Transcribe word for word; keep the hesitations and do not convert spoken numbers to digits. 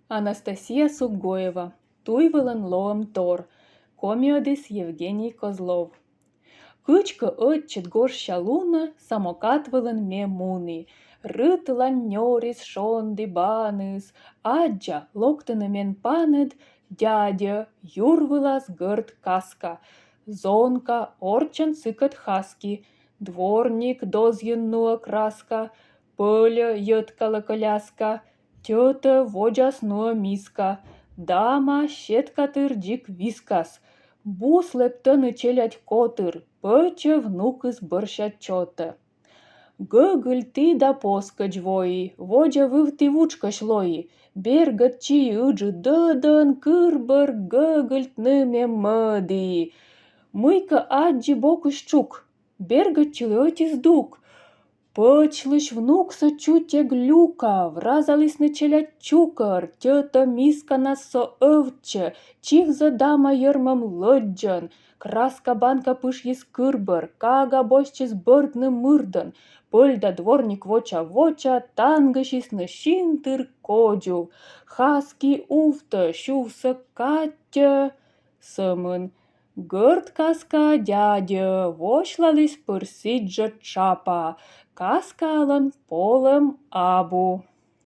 Анастасия Сугоева. «Туй вылын лоӧмтор». Комиӧдіс Евгений Козлов. Кыдзкӧ ӧтчыд гожся лунӧ самокат вылын ме муні. Рытлань нёрис шонді баныс. Аддза, локтӧны мен паныд дядьӧ, юр вылас гӧрд каска, зонка, орччӧн сыкӧд хаски, дворник дозйын нуӧ краска, пӧльӧ йӧткалӧ коляска, тьӧтӧ водзас нуӧ миска, дама сетка тыр дзик вискас. Буслэбтӧны челядь котыр, пӧчӧ внукыс бӧрся чотӧ. Гӧгыльті да поскӧдз вои, водзӧ вывті вутшкӧсь лои. Бергӧдчи ыджыд ӧдӧн, кыр-бӧр гӧгыльтны ме мӧді. Мыйкӧ аддзи бокысь тшук, бергӧдчылы ӧти здук. Пӧчлысь внуксӧ чуть эг люка, вразалісны челядь чукӧр, тьӧтӧ мисканас со ӧвтчӧ, чивзӧ дама йӧрмӧм лӧддзӧн. Краска банка пышйис кыр-бӧр, кага босьтчис бӧрдны мырдӧн. Пӧль да дворник воча-воча тангӧсисны син тыр кодзув. Хаски увтӧ, сювсӧ каттьӧ сӧмын. Гӧрд каскаа дядьӧ восьлаліс пыр сідзжӧ тшапа. Каскаалӧн полӧм абу.